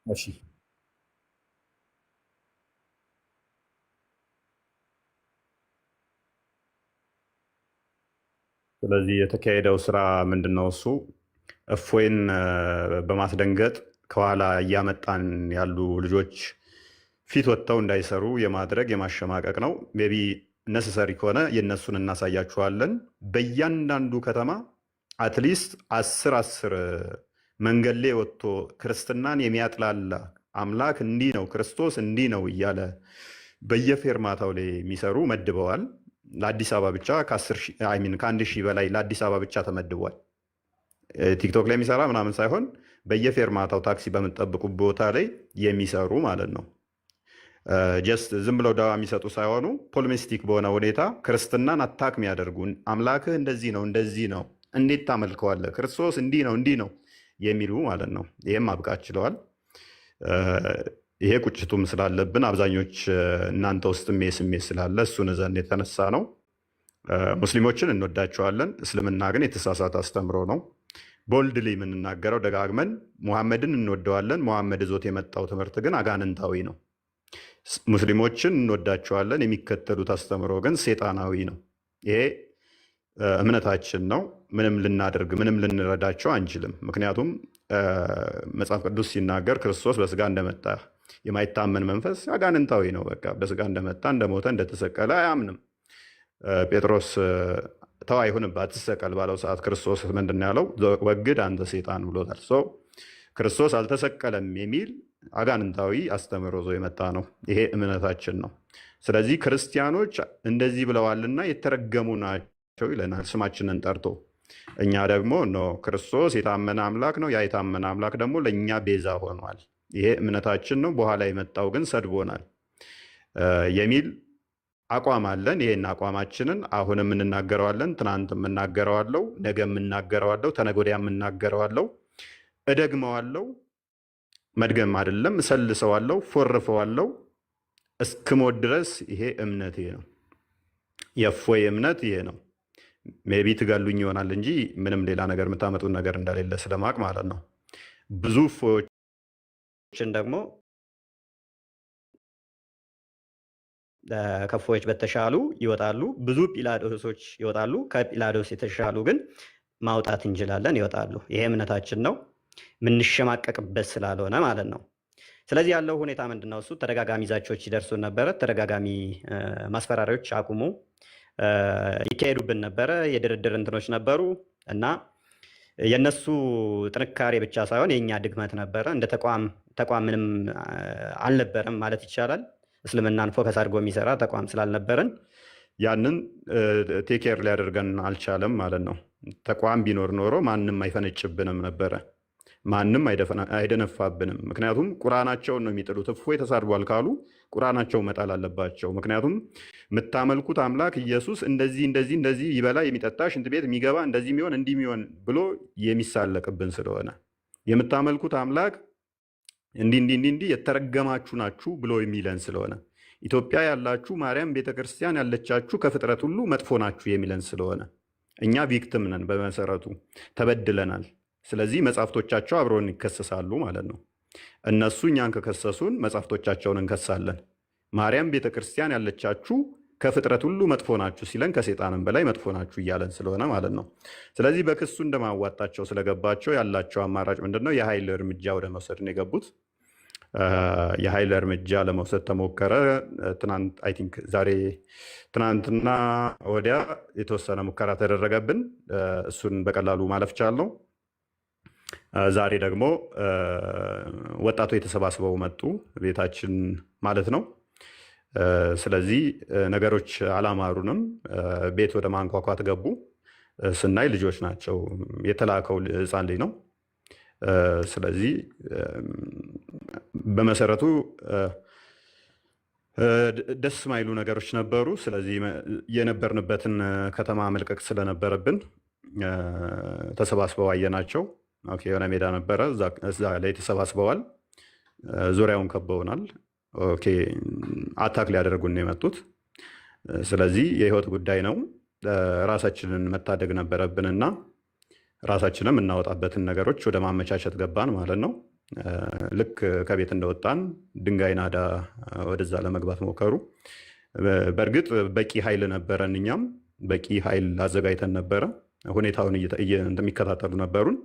እሺ። ስለዚህ የተካሄደው ስራ ምንድን ነው? እሱ እፎይን በማስደንገጥ ከኋላ እያመጣን ያሉ ልጆች ፊት ወጥተው እንዳይሰሩ የማድረግ የማሸማቀቅ ነው። Maybe necessary ከሆነ የእነሱን እናሳያችኋለን። በእያንዳንዱ ከተማ at least 10 10 መንገድ ላይ ወጥቶ ክርስትናን የሚያጥላላ አምላክ እንዲህ ነው፣ ክርስቶስ እንዲህ ነው እያለ በየፌርማታው ላይ የሚሰሩ መድበዋል። ለአዲስ አበባ ብቻ I mean ከ1,000 በላይ ለአዲስ አበባ ብቻ ተመድቧል። ቲክቶክ ላይ የሚሰራ ምናምን ሳይሆን በየፌርማታው ታክሲ በምትጠብቁ ቦታ ላይ የሚሰሩ ማለት ነው። Just ዝም ብለው ዳዋ የሚሰጡ ሳይሆኑ polemistic በሆነ ሁኔታ ክርስትናን attack የሚያደርጉ፣ አምላክህ እንደዚህ ነው እንደዚህ ነው፣ እንዴት ታመልከዋለህ? ክርስቶስ እንዲህ ነው እንዲህ ነው የሚሉ ማለት ነው። ይህም ማብቃት ችለዋል። ይሄ ቁጭቱም ስላለብን አብዛኞች እናንተ ውስጥም ይሄ ስሜት ስላለ እሱን ዘንድ የተነሳ ነው። ሙስሊሞችን እንወዳቸዋለን። እስልምና ግን የተሳሳተ አስተምሮ ነው። Boldly የምንናገረው ደጋግመን ሙሐመድን እንወደዋለን። ሙሐመድ ይዞት የመጣው ትምህርት ግን አጋንንታዊ ነው። ሙስሊሞችን እንወዳቸዋለን። የሚከተሉት አስተምሮ ግን ሴጣናዊ ነው። ይሄ እምነታችን ነው። ምንም ልናደርግ ምንም ልንረዳቸው አንችልም። ምክንያቱም መጽሐፍ ቅዱስ ሲናገር ክርስቶስ በስጋ እንደመጣ የማይታመን መንፈስ አጋንንታዊ ነው። በቃ በስጋ እንደመጣ፣ እንደሞተ፣ እንደተሰቀለ አያምንም። ጴጥሮስ ተው አይሁንብህ አትሰቀል ባለው ሰዓት ክርስቶስ ምንድን ነው ያለው? ወግድ አንተ ሴጣን ብሎታል። So ክርስቶስ አልተሰቀለም የሚል አጋንንታዊ አስተምህሮ ይዞ የመጣ ነው። ይሄ እምነታችን ነው። ስለዚህ ክርስቲያኖች እንደዚህ ብለዋልና የተረገሙ ናቸው ይለናል ስማችንን ጠርቶ። እኛ ደግሞ no፣ ክርስቶስ የታመነ አምላክ ነው። ያ የታመነ አምላክ ደግሞ ለእኛ ቤዛ ሆኗል። ይሄ እምነታችን ነው። በኋላ የመጣው ግን ሰድቦናል የሚል አቋም አለን። ይሄን አቋማችንን አሁንም እንናገረዋለን። ትናንት የምናገረዋለው፣ ነገ የምናገረዋለው፣ ተነገ ወዲያ የምናገረዋለው፣ እደግመዋለው። መድገም አይደለም እሰልሰዋለው፣ ፎርፈዋለው እስክሞት ድረስ። ይሄ እምነቴ ነው። የእፎይ እምነት ይሄ ነው። Maybe ትገሉኝ ይሆናል እንጂ ምንም ሌላ ነገር የምታመጡት ነገር እንደሌለ ስለማቅ ማለት ነው። ብዙ እፎዮችን ደግሞ ከእፎዮች በተሻሉ ይወጣሉ። ብዙ ጲላዶሶች ይወጣሉ። ከጲላዶስ የተሻሉ ግን ማውጣት እንችላለን፣ ይወጣሉ። ይሄ እምነታችን ነው፣ የምንሸማቀቅበት ስላልሆነ ማለት ነው። ስለዚህ ያለው ሁኔታ ምንድን ነው? እሱ ተደጋጋሚ ዛቻዎች ይደርሱን ነበረ። ተደጋጋሚ ማስፈራሪያዎች አቁሙ ይካሄዱብን ነበረ። የድርድር እንትኖች ነበሩ እና የእነሱ ጥንካሬ ብቻ ሳይሆን የእኛ ድክመት ነበረ። እንደ ተቋም ተቋም ምንም አልነበረም ማለት ይቻላል። እስልምናን focus አድርጎ የሚሰራ ተቋም ስላልነበረን ያንን take care ሊያደርገን አልቻለም ማለት ነው። ተቋም ቢኖር ኖሮ ማንም አይፈነጭብንም ነበረ። ማንም አይደነፋብንም። ምክንያቱም ቁርአናቸውን ነው የሚጥሉት። እፎይ ተሳድቧል ካሉ ቁርአናቸው መጣል አለባቸው። ምክንያቱም የምታመልኩት አምላክ ኢየሱስ እንደዚህ እንደዚህ እንደዚህ ይበላ የሚጠጣ ሽንት ቤት የሚገባ እንደዚህ የሚሆን እንዲህ የሚሆን ብሎ የሚሳለቅብን ስለሆነ፣ የምታመልኩት አምላክ እንዲህ እንዲህ እንዲህ እንዲህ የተረገማችሁ ናችሁ ብሎ የሚለን ስለሆነ፣ ኢትዮጵያ ያላችሁ ማርያም ቤተክርስቲያን ያለቻችሁ ከፍጥረት ሁሉ መጥፎ ናችሁ የሚለን ስለሆነ፣ እኛ victim ነን፣ በመሰረቱ ተበድለናል። ስለዚህ መጽሐፍቶቻቸው አብረውን ይከሰሳሉ ማለት ነው። እነሱ እኛን ከከሰሱን መጽሐፍቶቻቸውን እንከሳለን። ማርያም ቤተክርስቲያን ያለቻችሁ ከፍጥረት ሁሉ መጥፎ ናችሁ ሲለን ከሴጣንም በላይ መጥፎ ናችሁ እያለን ስለሆነ ማለት ነው። ስለዚህ በክሱ እንደማዋጣቸው ስለገባቸው ያላቸው አማራጭ ምንድን ነው? የኃይል እርምጃ ወደ መውሰድ ነው የገቡት። የኃይል እርምጃ ለመውሰድ ተሞከረ። ትናንት I think ዛሬ ትናንትና ወዲያ የተወሰነ ሙከራ ተደረገብን። እሱን በቀላሉ ማለፍ ቻልነው። ዛሬ ደግሞ ወጣቶች ተሰባስበው መጡ ቤታችን ማለት ነው። ስለዚህ ነገሮች አላማሩንም። ቤት ወደ ማንኳኳት ገቡ። ስናይ ልጆች ናቸው። የተላከው ህፃን ልጅ ነው። ስለዚህ በመሰረቱ ደስ ማይሉ ነገሮች ነበሩ። ስለዚህ የነበርንበትን ከተማ መልቀቅ ስለነበረብን ተሰባስበው አየናቸው። Okay፣ የሆነ ሜዳ ነበረ፣ እዛ ላይ ተሰባስበዋል። ዙሪያውን ከበውናል። Okay፣ attack ሊያደርጉን ነው የመጡት። ስለዚህ የህይወት ጉዳይ ነው። ራሳችንን መታደግ ነበረብንና ራሳችንም የምናወጣበትን ነገሮች ወደ ማመቻቸት ገባን ማለት ነው። ልክ ከቤት እንደወጣን ድንጋይ ናዳ ወደዛ ለመግባት ሞከሩ። በእርግጥ በቂ ኃይል ነበረን፣ እኛም በቂ ኃይል አዘጋጅተን ነበረ። ሁኔታውን የሚከታተሉ ነበሩን።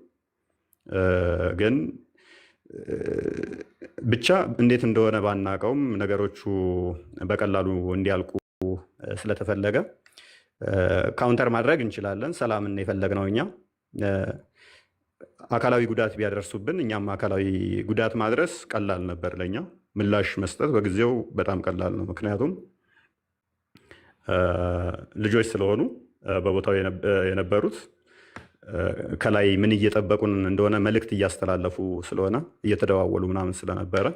ግን ብቻ እንዴት እንደሆነ ባናቀውም ነገሮቹ በቀላሉ እንዲያልቁ ስለተፈለገ counter ማድረግ እንችላለን። ሰላምን የፈለግነው እኛ አካላዊ ጉዳት ቢያደርሱብን እኛም አካላዊ ጉዳት ማድረስ ቀላል ነበር ለኛ። ምላሽ መስጠት በጊዜው በጣም ቀላል ነው። ምክንያቱም ልጆች ስለሆኑ በቦታው የነበሩት ከላይ ምን እየጠበቁን እንደሆነ መልእክት እያስተላለፉ ስለሆነ እየተደዋወሉ ምናምን ስለነበረ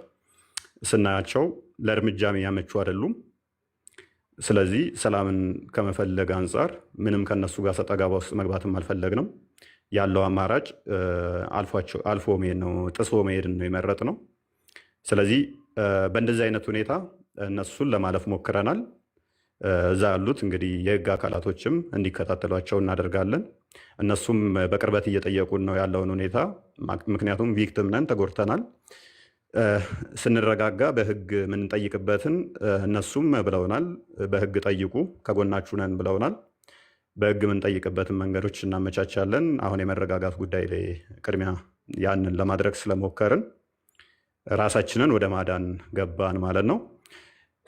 ስናያቸው ለእርምጃ የሚያመቹ አይደሉም። ስለዚህ ሰላምን ከመፈለግ አንጻር ምንም ከነሱ ጋር ሰጣ ገባ ውስጥ መግባትም አልፈለግንም። ያለው አማራጭ አልፎ መሄድ ነው፣ ጥሶ መሄድን ነው የመረጥነው። ስለዚህ በእንደዚህ አይነት ሁኔታ እነሱን ለማለፍ ሞክረናል። እዛ ያሉት እንግዲህ የህግ አካላቶችም እንዲከታተሏቸው እናደርጋለን። እነሱም በቅርበት እየጠየቁን ነው ያለውን ሁኔታ። ምክንያቱም victim ነን፣ ተጎድተናል። ስንረጋጋ በህግ የምንጠይቅበትን እነሱም ብለውናል። በህግ ጠይቁ፣ ከጎናችሁ ነን ብለውናል። በህግ የምንጠይቅበትን መንገዶች እናመቻቻለን። አሁን የመረጋጋት ጉዳይ ላይ ቅድሚያ ያንን ለማድረግ ስለሞከርን ራሳችንን ወደ ማዳን ገባን ማለት ነው።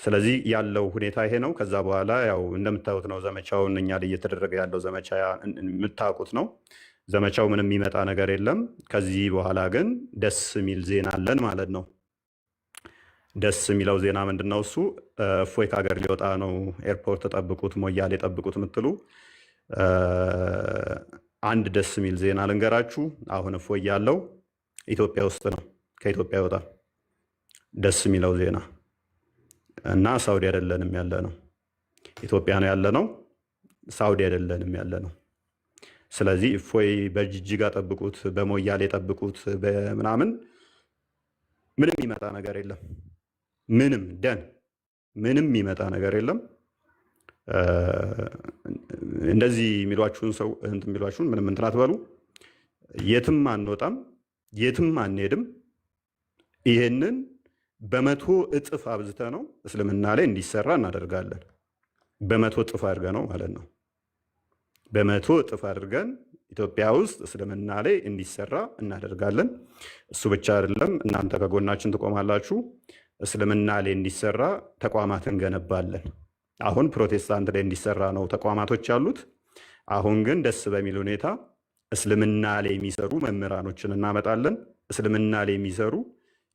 ስለዚህ ያለው ሁኔታ ይሄ ነው። ከዛ በኋላ ያው እንደምታዩት ነው ዘመቻውን እኛ ላይ እየተደረገ ያለው ዘመቻ የምታውቁት ነው። ዘመቻው ምንም የሚመጣ ነገር የለም። ከዚህ በኋላ ግን ደስ የሚል ዜና አለን ማለት ነው። ደስ የሚለው ዜና ምንድን ነው? እሱ እፎይ ከሀገር ሊወጣ ነው፣ ኤርፖርት ጠብቁት፣ ሞያሌ ጠብቁት የምትሉ አንድ ደስ የሚል ዜና ልንገራችሁ። አሁን እፎይ ያለው ኢትዮጵያ ውስጥ ነው፣ ከኢትዮጵያ ይወጣል። ደስ የሚለው ዜና እና ሳውዲ አይደለንም ያለ ነው፣ ኢትዮጵያ ነው ያለ ነው፣ ሳውዲ አይደለንም ያለ ነው። ስለዚህ እፎይ በጅጅጋ ጠብቁት፣ በሞያሌ ጠብቁት፣ በምናምን ምንም የሚመጣ ነገር የለም። ምንም ደን ምንም የሚመጣ ነገር የለም። እንደዚህ የሚሏችሁን ሰው እንትን የሚሏችሁን ምንም እንትን አትበሉ። የትም አንወጣም፣ የትም አንሄድም። ይሄንን በ100 እጥፍ አብዝተ ነው እስልምና ላይ እንዲሰራ እናደርጋለን። በ100 እጥፍ አድርገ ነው ማለት ነው። በ100 እጥፍ አድርገን ኢትዮጵያ ውስጥ እስልምና ላይ እንዲሰራ እናደርጋለን። እሱ ብቻ አይደለም፣ እናንተ ከጎናችን ትቆማላችሁ። እስልምና ላይ እንዲሰራ ተቋማት እንገነባለን። አሁን ፕሮቴስታንት ላይ እንዲሰራ ነው ተቋማቶች ያሉት። አሁን ግን ደስ በሚል ሁኔታ እስልምና ላይ የሚሰሩ መምህራኖችን እናመጣለን። እስልምና ላይ የሚሰሩ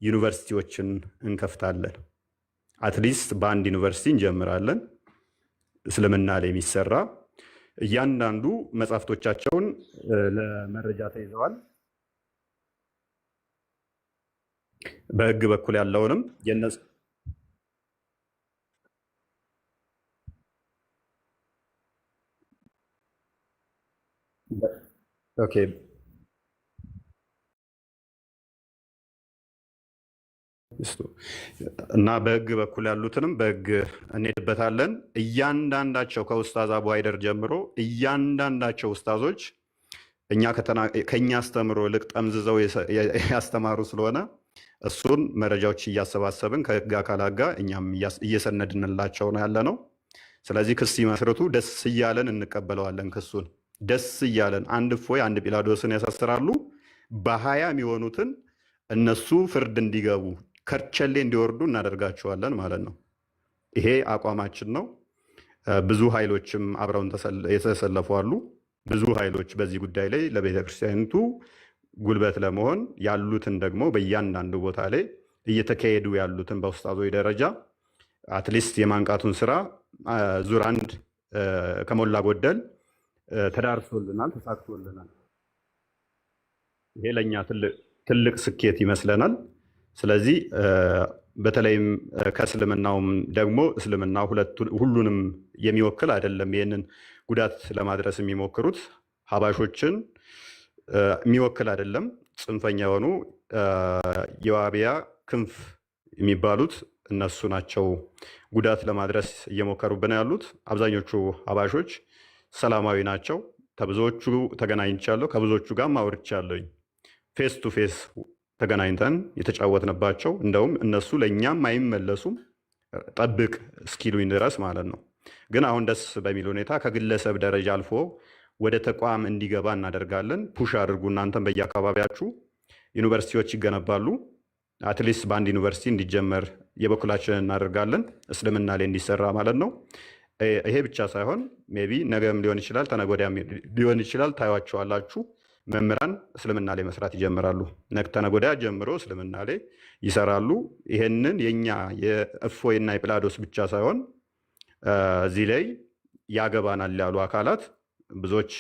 ዩኒቨርሲቲዎችን እንከፍታለን። At least በአንድ ዩኒቨርሲቲ እንጀምራለን። እስልምና ላይ የሚሰራ እያንዳንዱ መጽሐፍቶቻቸውን ለመረጃ ተይዘዋል። በህግ በኩል ያለውንም okay እና በህግ በኩል ያሉትንም በህግ እንሄድበታለን። እያንዳንዳቸው ከኡስታዝ አቡ ሃይደር ጀምሮ እያንዳንዳቸው ኡስታዞች እኛ ከኛ አስተምሮ ልቅ ጠምዝዘው ያስተማሩ ስለሆነ እሱን መረጃዎች እያሰባሰብን ከህግ አካላት ጋር እኛም እየሰነድንላቸው ነው ያለ ነው። ስለዚህ ክስ ይመስርቱ፣ ደስ እያለን እንቀበለዋለን። ክሱን ደስ እያለን አንድ እፎይ አንድ ጲላዶስን ያሳስራሉ። በ20 የሚሆኑትን እነሱ ፍርድ እንዲገቡ ከርቸሌ እንዲወርዱ እናደርጋቸዋለን ማለት ነው። ይሄ አቋማችን ነው። ብዙ ኃይሎችም አብረውን የተሰለፉ አሉ። ብዙ ኃይሎች በዚህ ጉዳይ ላይ ለቤተ ክርስቲያኒቱ ጉልበት ለመሆን ያሉትን ደግሞ በእያንዳንዱ ቦታ ላይ እየተካሄዱ ያሉትን በኡስታዞች ደረጃ at least የማንቃቱን ስራ ዙር አንድ ከሞላ ጎደል ተዳርሶልናል፣ ተሳክቶልናል። ይሄ ለእኛ ትልቅ ስኬት ይመስለናል። ስለዚህ በተለይም ከእስልምናውም ደግሞ እስልምና ሁሉንም የሚወክል አይደለም። ይህንን ጉዳት ለማድረስ የሚሞክሩት ሀባሾችን የሚወክል አይደለም። ጽንፈኛ የሆኑ የዋቢያ ክንፍ የሚባሉት እነሱ ናቸው ጉዳት ለማድረስ እየሞከሩብን ያሉት። አብዛኞቹ ሀባሾች ሰላማዊ ናቸው። ከብዙዎቹ ተገናኝቻለሁ፣ ከብዙዎቹ ጋርም አውርቻለሁኝ። Face to face ተገናኝተን የተጫወትንባቸው፣ እንደውም እነሱ ለእኛም አይመለሱም ጠብቅ እስኪሉኝ ድረስ ማለት ነው። ግን አሁን ደስ በሚል ሁኔታ ከግለሰብ ደረጃ አልፎ ወደ ተቋም እንዲገባ እናደርጋለን። Push አድርጉ እናንተም በየአካባቢያችሁ ዩኒቨርሲቲዎች ይገነባሉ። At least በአንድ ዩኒቨርሲቲ እንዲጀመር የበኩላችንን እናደርጋለን። እስልምና ላይ እንዲሰራ ማለት ነው። ይሄ ብቻ ሳይሆን maybe ነገም ሊሆን ይችላል፣ ተነገ ወዲያም ሊሆን ይችላል። ታዩዋቸዋላችሁ። መምህራን እስልምና ላይ መስራት ይጀምራሉ። ነገ ተነገ ወዲያ ጀምሮ እስልምና ላይ ይሰራሉ። ይሄንን የኛ የእፎይና የጲላዶስ ብቻ ሳይሆን እዚህ ላይ ያገባናል ያሉ አካላት ብዙዎች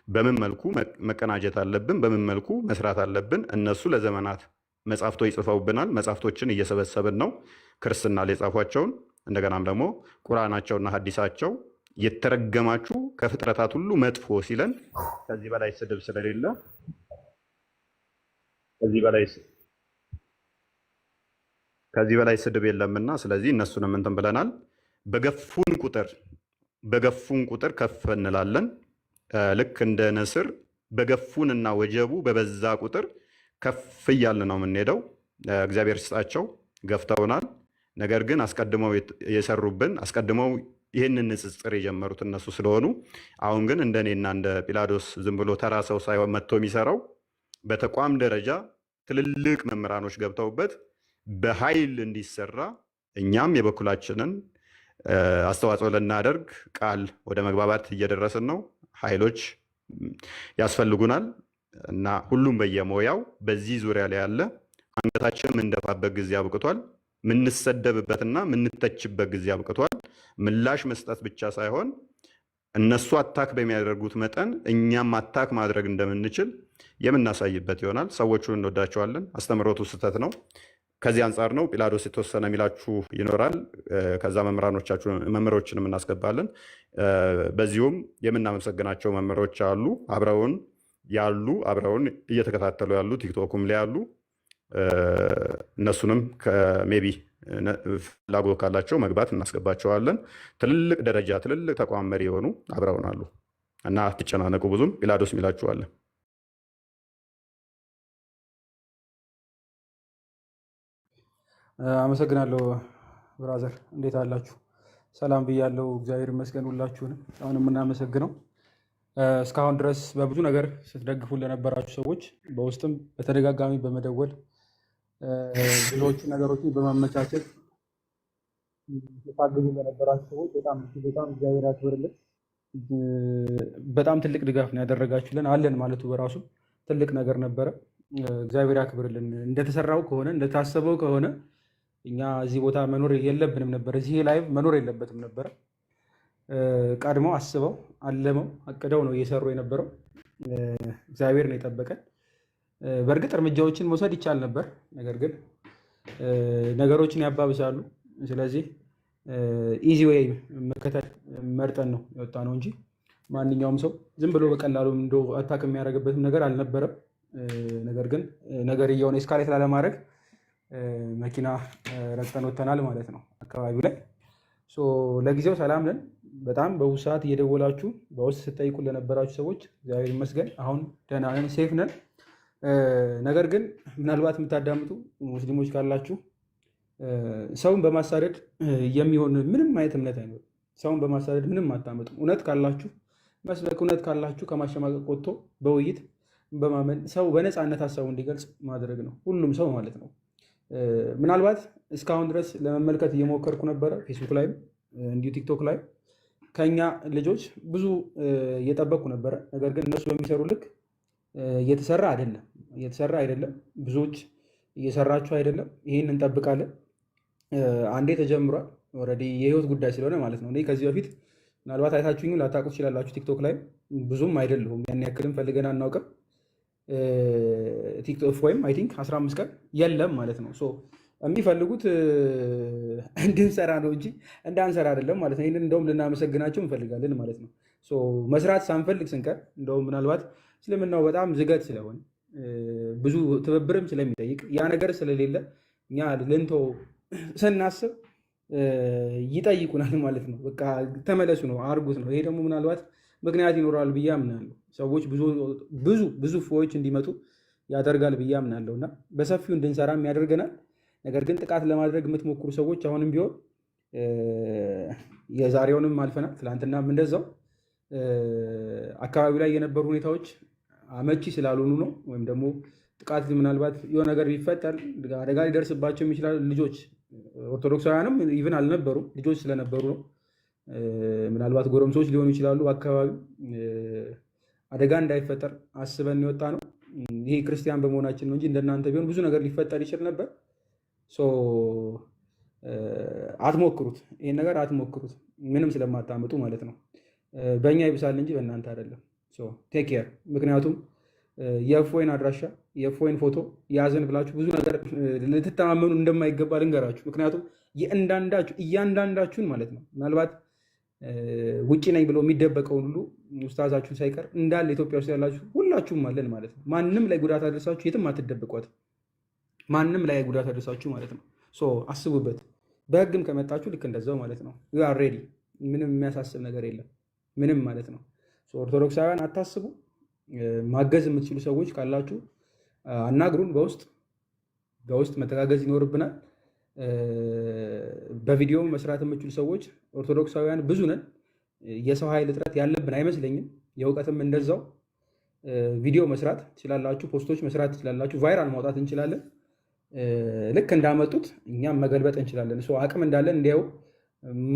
በምን መልኩ መቀናጀት አለብን፣ በምን መልኩ መስራት አለብን። እነሱ ለዘመናት መጽሐፍቶች ጽፈውብናል። መጽሐፍቶችን እየሰበሰብን ነው፣ ክርስትና ላይ የጻፏቸውን። እንደገናም ደግሞ ቁርአናቸውና ሀዲሳቸው የተረገማችሁ ከፍጥረታት ሁሉ መጥፎ ሲለን ከዚህ በላይ ስድብ ስለሌለ ከዚህ በላይ ስድብ የለምና፣ ስለዚህ እነሱንም እንትን ብለናል። በገፉን ቁጥር ከፍ እንላለን። ልክ እንደ ንስር በገፉንና ወጀቡ በበዛ ቁጥር ከፍ እያልን ነው የምንሄደው። እግዚአብሔር ይስጣቸው፣ ገፍተውናል። ነገር ግን አስቀድመው የሰሩብን፣ አስቀድመው ይህንን ንጽጽር የጀመሩት እነሱ ስለሆኑ፣ አሁን ግን እንደ እኔና እንደ ጲላዶስ ዝም ብሎ ተራ ሰው ሳይሆን መጥቶ የሚሰራው፣ በተቋም ደረጃ ትልልቅ መምህራኖች ገብተውበት በኃይል እንዲሰራ እኛም የበኩላችንን አስተዋጽኦ ልናደርግ ቃል ወደ መግባባት እየደረስን ነው። ኃይሎች ያስፈልጉናል እና ሁሉም በየሞያው በዚህ ዙሪያ ላይ ያለ አንገታችን የምንደፋበት ጊዜ አብቅቷል። የምንሰደብበትና የምንተችበት ጊዜ አብቅቷል። ምላሽ መስጠት ብቻ ሳይሆን እነሱ attack በሚያደርጉት መጠን እኛም attack ማድረግ እንደምንችል የምናሳይበት ይሆናል። ሰዎቹን እንወዳቸዋለን። አስተምህሮቱ ስህተት ነው። ከዚህ አንጻር ነው ጲላዶስ የተወሰነ የሚላችሁ ይኖራል። ከዛ መምህራኖቻችሁ መምህሮችንም እናስገባለን። በዚሁም የምናመሰግናቸው መምህሮች አሉ፣ አብረውን ያሉ፣ አብረውን እየተከታተሉ ያሉ፣ ቲክቶኩም ላይ ያሉ። እነሱንም maybe ፍላጎት ካላቸው መግባት እናስገባቸዋለን። ትልልቅ ደረጃ ትልልቅ ተቋም መሪ የሆኑ አብረውን አሉ እና አትጨናነቁ። ብዙም ጲላዶስ የሚላችሁ አለ። አመሰግናለሁ brother፣ እንዴት አላችሁ? ሰላም ብያለሁ። እግዚአብሔር ይመስገን ሁላችሁንም። አሁን የምናመሰግነው እስካሁን ድረስ በብዙ ነገር ስትደግፉን ለነበራችሁ ሰዎች፣ በውስጥም በተደጋጋሚ በመደወል፣ ብዙዎቹ ነገሮችን በማመቻቸት ስታግዙ ለነበራችሁ ሰዎች በጣም በጣም እግዚአብሔር ያክብርልን። በጣም ትልቅ ድጋፍ ነው ያደረጋችሁልን። አለን ማለቱ በራሱ ትልቅ ነገር ነበረ። እግዚአብሔር ያክብርልን። እንደተሰራው ከሆነ፣ እንደታሰበው ከሆነ እኛ እዚህ ቦታ መኖር የለብንም ነበር። እዚህ live መኖር የለበትም ነበረ። ቀድመው አስበው፣ አልመው፣ አቅደው ነው እየሰሩ የነበረው። እግዚአብሔር ነው የጠበቀን። በእርግጥ እርምጃዎችን መውሰድ ይቻል ነበር፣ ነገር ግን ነገሮችን ያባብሳሉ። ስለዚህ easy way መከተል መርጠን ነው የወጣነው እንጂ ማንኛውም ሰው ዝም ብሎ በቀላሉ እንደ attack የሚያደርግበትም ነገር አልነበረም። ነገር ግን ነገርየውን escalate ላለማድረግ መኪና ረግጠን ወጥተናል ማለት ነው አካባቢው ላይ። ለጊዜው ሰላም ነን። በጣም በብዙ ሰዓት እየደወላችሁ በውስጥ ስትጠይቁ ለነበራችሁ ሰዎች እግዚአብሔር ይመስገን አሁን ደህና ነን፣ safe ነን። ነገር ግን ምናልባት የምታዳምጡ ሙስሊሞች ካላችሁ ሰውን በማሳደድ የሚሆን ምንም አይነት እምነት አይኖርም። ሰውን በማሳደድ ምንም አታመጡም። እውነት ካላችሁ መስበክ፣ እውነት ካላችሁ ከማሸማቀቅ ወጥቶ በውይይት፣ በማመን ሰው በነፃነት ሀሳቡ እንዲገልጽ ማድረግ ነው። ሁሉም ሰው ማለት ነው። ምናልባት እስካሁን ድረስ ለመመልከት እየሞከርኩ ነበረ፣ ፌስቡክ ላይም እንዲሁ ቲክቶክ ላይ ከኛ ልጆች ብዙ እየጠበቅኩ ነበረ። ነገር ግን እነሱ በሚሰሩ ልክ እየተሰራ አይደለም፣ እየተሰራ አይደለም። ብዙዎች እየሰራችሁ አይደለም። ይህን እንጠብቃለን። አንዴ ተጀምሯል። Already የህይወት ጉዳይ ስለሆነ ማለት ነው። እኔ ከዚህ በፊት ምናልባት አይታችሁኝም ላታውቁ ትችላላችሁ። ቲክቶክ ላይ ብዙም አይደለሁም፣ ያን ያክልም ፈልገን አናውቅም። ቲክቶክ ወይም I think 15 ቀን የለም ማለት ነው። የሚፈልጉት እንድንሰራ ነው እንጂ እንዳንሰራ አይደለም ማለት ነው። ይህንን እንደውም ልናመሰግናቸው እንፈልጋለን ማለት ነው። መስራት ሳንፈልግ ስንቀር እንደውም ምናልባት እስልምናው በጣም ዝገት ስለሆነ፣ ብዙ ትብብርም ስለሚጠይቅ፣ ያ ነገር ስለሌለ እኛ ልንተው ስናስብ ይጠይቁናል ማለት ነው። በቃ ተመለሱ ነው፣ አርጉት ነው። ይሄ ደግሞ ምናልባት ምክንያት ይኖራል ብዬ አምናለሁ። ሰዎች ብዙ ብዙ ብዙ እፎዮች እንዲመጡ ያደርጋል ብዬ አምናለሁ እና በሰፊው እንድንሰራም ያደርገናል። ነገር ግን ጥቃት ለማድረግ የምትሞክሩ ሰዎች አሁንም ቢሆን የዛሬውንም አልፈናል፣ ትናንትናም እንደዛው አካባቢው ላይ የነበሩ ሁኔታዎች አመቺ ስላልሆኑ ነው። ወይም ደግሞ ጥቃት ምናልባት የሆነ ነገር ቢፈጠር አደጋ ሊደርስባቸው የሚችላል ልጆች ኦርቶዶክሳውያንም even አልነበሩም፣ ልጆች ስለነበሩ ነው። ምናልባት ጎረምሶች ሊሆኑ ይችላሉ። አካባቢው አደጋ እንዳይፈጠር አስበን የወጣ ነው። ይሄ ክርስቲያን በመሆናችን ነው እንጂ እንደናንተ ቢሆን ብዙ ነገር ሊፈጠር ይችል ነበር። አትሞክሩት፣ ይህን ነገር አትሞክሩት፣ ምንም ስለማታመጡ ማለት ነው። በእኛ ይብሳል እንጂ በእናንተ አይደለም። Take care። ምክንያቱም የእፎይን አድራሻ የእፎይን ፎቶ ያዘን ብላችሁ ብዙ ነገር ልትተማመኑ እንደማይገባ ልንገራችሁ። ምክንያቱም የእንዳንዳችሁ እያንዳንዳችሁን ማለት ነው ምናልባት ውጭ ነኝ ብሎ የሚደበቀውን ሁሉ ኡስታዛችሁን ሳይቀር እንዳለ ኢትዮጵያ ውስጥ ያላችሁ ሁላችሁም አለን ማለት ነው። ማንም ላይ ጉዳት አድርሳችሁ የትም አትደብቋት። ማንም ላይ ጉዳት አድርሳችሁ ማለት ነው። አስቡበት። በህግም ከመጣችሁ ልክ እንደዛው ማለት ነው። We are ready። ምንም የሚያሳስብ ነገር የለም። ምንም ማለት ነው። ኦርቶዶክሳውያን አታስቡ። ማገዝ የምትችሉ ሰዎች ካላችሁ አናግሩን። በውስጥ በውስጥ መተጋገዝ ይኖርብናል። በቪዲዮ መስራት የምትችሉ ሰዎች ኦርቶዶክሳውያን ብዙ ነን። የሰው ኃይል እጥረት ያለብን አይመስለኝም። የእውቀትም እንደዛው ቪዲዮ መስራት ትችላላችሁ፣ post ኦች መስራት ትችላላችሁ፣ viral ማውጣት እንችላለን። ልክ እንዳመጡት እኛም መገልበጥ እንችላለን። አቅም እንዳለን እንዲያው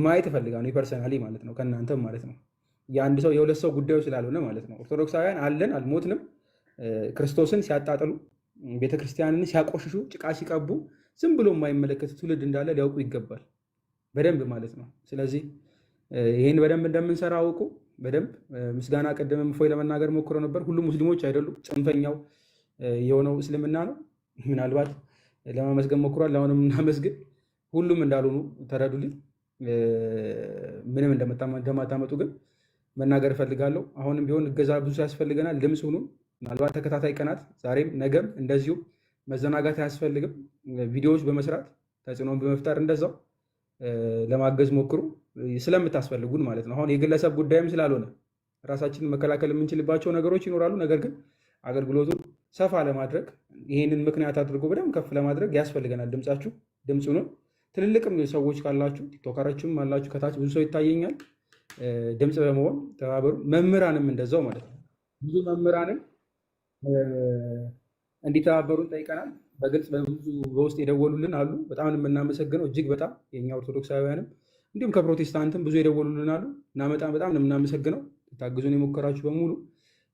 ማየት እፈልጋለሁ personally ማለት ነው፣ ከእናንተም ማለት ነው። የአንድ ሰው የሁለት ሰው ጉዳዩ ስላልሆነ ማለት ነው። ኦርቶዶክሳውያን አለን፣ አልሞትንም። ክርስቶስን ሲያጣጥሉ፣ ቤተክርስቲያንን ሲያቆሽሹ፣ ጭቃ ሲቀቡ ዝም ብሎ የማይመለከት ትውልድ እንዳለ ሊያውቁ ይገባል በደንብ ማለት ነው። ስለዚህ ይህን በደንብ እንደምንሰራ አውቁ። በደንብ ምስጋና ቅድምም እፎይ ለመናገር ሞክሮ ነበር። ሁሉም ሙስሊሞች አይደሉም፣ ጽንፈኛው የሆነው እስልምና ነው። ምናልባት ለማመስገን ሞክሯል። አሁንም እናመስግን። ሁሉም እንዳልሆኑ ተረዱልኝ። ምንም እንደማታመጡ ግን መናገር እፈልጋለሁ። አሁንም ቢሆን እገዛ ብዙ ያስፈልገናል። ድምፅ ሁኑን። ምናልባት ተከታታይ ቀናት ዛሬም ነገም እንደዚሁ መዘናጋት አያስፈልግም። ቪዲዮዎች በመስራት ተጽዕኖን በመፍጠር እንደዛው ለማገዝ ሞክሩ፣ ስለምታስፈልጉን ማለት ነው። አሁን የግለሰብ ጉዳይም ስላልሆነ ራሳችንን መከላከል የምንችልባቸው ነገሮች ይኖራሉ። ነገር ግን አገልግሎቱን ሰፋ ለማድረግ ይህንን ምክንያት አድርጎ በደንብ ከፍ ለማድረግ ያስፈልገናል። ድምፃችሁ ድምፅ ሁኑን። ትልልቅም ሰዎች ካላችሁ ቲክቶከሮችም አላችሁ፣ ከታች ብዙ ሰው ይታየኛል። ድምፅ በመሆን ተባበሩ። መምህራንም እንደዛው ማለት ነው። ብዙ መምህራንም እንዲተባበሩን ጠይቀናል። በግልጽ በብዙ በውስጥ የደወሉልን አሉ። በጣም የምናመሰግነው እጅግ በጣም የኛ ኦርቶዶክሳውያንም እንዲሁም ከፕሮቴስታንትም ብዙ የደወሉልን አሉ እና በጣም በጣም ነው የምናመሰግነው ታግዙን የሞከራችሁ በሙሉ።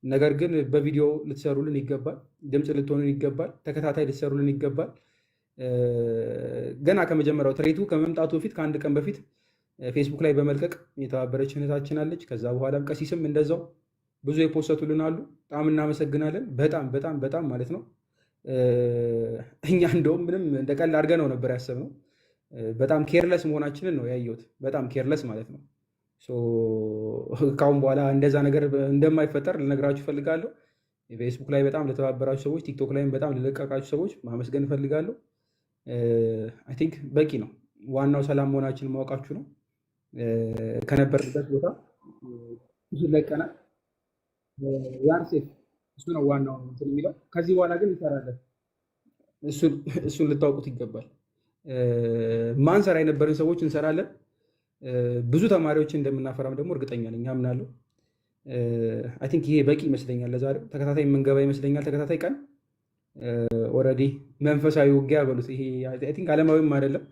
ነገር ግን በቪዲዮ ልትሰሩልን ይገባል። ድምፅ ልትሆኑን ይገባል። ተከታታይ ልትሰሩልን ይገባል። ገና ከመጀመሪያው threat ኡ ከመምጣቱ በፊት ከአንድ ቀን በፊት ፌስቡክ ላይ በመልቀቅ የተባበረች እህታችን አለች። ከዛ በኋላም ቀሲስም እንደዛው ብዙ የ post ቱልን አሉ። በጣም እናመሰግናለን። በጣም በጣም በጣም ማለት ነው። እኛ እንደውም ምንም እንደ ቀላል አድርገን ነው ነበር ያሰብነው። በጣም careless መሆናችንን ነው ያየሁት። በጣም careless ማለት ነው። ካሁን በኋላ እንደዛ ነገር እንደማይፈጠር ልነግራችሁ እፈልጋለሁ። ፌስቡክ ላይ በጣም ለተባበራችሁ ሰዎች፣ ቲክቶክ ላይም በጣም ለለቀቃችሁ ሰዎች ማመስገን እፈልጋለሁ። I think በቂ ነው። ዋናው ሰላም መሆናችንን ማወቃችሁ ነው። ከነበርንበት ቦታ ብዙ ለቀናል። We are safe እሱ ነው ዋናው እንትን የሚለው። ከዚህ በኋላ ግን እንሰራለን። እሱን ልታውቁት ይገባል። ማንሰራ የነበርን ሰዎች እንሰራለን። ብዙ ተማሪዎችን እንደምናፈራም ደግሞ እርግጠኛ ነኝ፣ አምናለሁ። I think ይሄ በቂ ይመስለኛል። ለዛሬው ተከታታይ የምንገባ ይመስለኛል። ተከታታይ ቀን already መንፈሳዊ ውጊያ በሉት። ይሄ I think ዓለማዊም አይደለም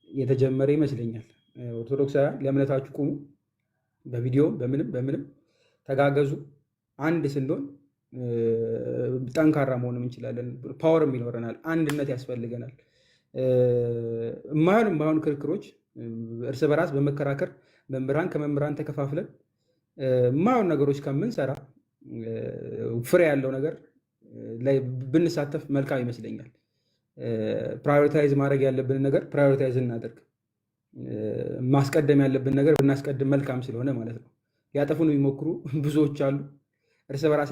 የተጀመረ ይመስለኛል። ኦርቶዶክሳውያን ለእምነታችሁ ቁሙ። በቪዲዮ በምንም በምንም ተጋገዙ። አንድ ስንሆን ጠንካራ መሆንም እንችላለን። Power ም ይኖረናል። አንድነት ያስፈልገናል። የማይሆን የማይሆን ክርክሮች እርስ በራስ በመከራከር መምህራን ከመምህራን ተከፋፍለን የማይሆን ነገሮች ከምንሰራ ፍሬ ያለው ነገር ላይ ብንሳተፍ መልካም ይመስለኛል። Prioritize ማድረግ ያለብንን ነገር prioritize እናደርግ። ማስቀደም ያለብን ነገር ብናስቀድም መልካም ስለሆነ ማለት ነው። ሊያጠፉን የሚሞክሩ ብዙዎች አሉ። እርስ በራስ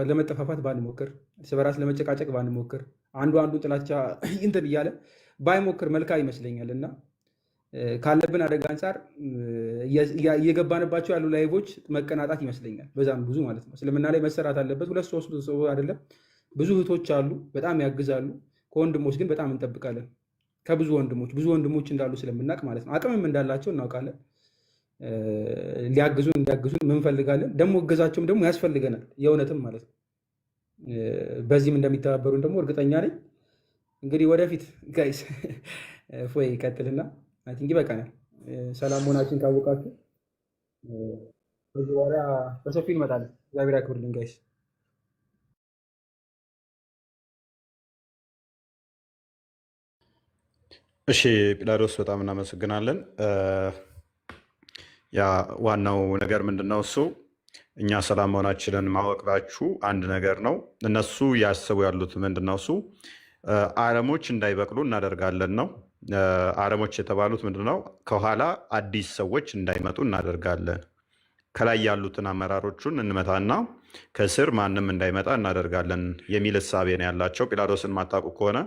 ለመጠፋፋት ባንሞክር፣ እርስ በራስ ለመጨቃጨቅ ባንሞክር፣ አንዱ አንዱ ጥላቻ እንትን እያለ ባይሞክር መልካም ይመስለኛል እና ካለብን አደጋ አንጻር እየገባንባቸው ያሉ live ኦች መቀናጣት ይመስለኛል። በዛም ብዙ ማለት ነው። እስልምና ላይ መሰራት አለበት። ሁለት ሶስት ሰው አይደለም፣ ብዙ እህቶች አሉ፣ በጣም ያግዛሉ። ከወንድሞች ግን በጣም እንጠብቃለን። ከብዙ ወንድሞች፣ ብዙ ወንድሞች እንዳሉ ስለምናውቅ ማለት ነው። አቅምም እንዳላቸው እናውቃለን። ሊያግዙን እንዲያግዙን እንፈልጋለን። ደግሞ እገዛቸውም ደግሞ ያስፈልገናል፣ የእውነትም ማለት ነው። በዚህም እንደሚተባበሩን ደግሞ እርግጠኛ ነኝ። እንግዲህ ወደፊት guys እፎይ ይቀጥልና I think ይበቃናል። ሰላም መሆናችን ካወቃችሁ በዚህ በኋላ በሰፊው እንመጣለን። እግዚአብሔር ያክብርልን guys። እሺ ጲላዶስ በጣም እናመሰግናለን። ያ ዋናው ነገር ምንድን ነው? እሱ እኛ ሰላም መሆናችንን ማወቅባችሁ አንድ ነገር ነው። እነሱ ያሰቡ ያሉት ምንድን ነው? እሱ አረሞች እንዳይበቅሉ እናደርጋለን ነው። አረሞች የተባሉት ምንድን ነው? ከኋላ አዲስ ሰዎች እንዳይመጡ እናደርጋለን። ከላይ ያሉትን አመራሮቹን እንመታና ከስር ማንም እንዳይመጣ እናደርጋለን የሚል እሳቤ ነው ያላቸው። ጲላዶስን ማታውቁ ከሆነ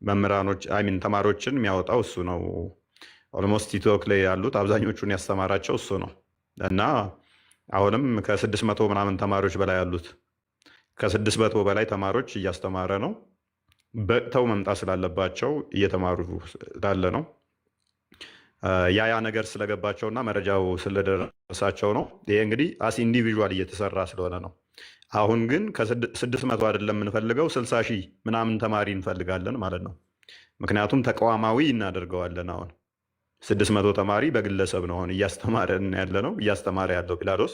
መምህራኖች I mean ተማሪዎችን የሚያወጣው እሱ ነው። Almost ቲክቶክ ላይ ያሉት አብዛኞቹን ያስተማራቸው እሱ ነው። እና አሁንም ከ600 ምናምን ተማሪዎች በላይ ያሉት፣ ከ600 በላይ ተማሪዎች እያስተማረ ነው። በቅተው መምጣት ስላለባቸው እየተማሩ ስላለ ነው። ያ ያ ነገር ስለገባቸውና መረጃው ስለደረሳቸው ነው። ይሄ እንግዲህ as individual እየተሰራ ስለሆነ ነው። አሁን ግን ከ600 አይደለም የምንፈልገው፣ 60,000 ምናምን ተማሪ እንፈልጋለን ማለት ነው። ምክንያቱም ተቋማዊ እናደርገዋለን። አሁን 600 ተማሪ በግለሰብ ነው አሁን እያስተማረን ያለ ነው፣ እያስተማረ ያለው ጲላጦስ።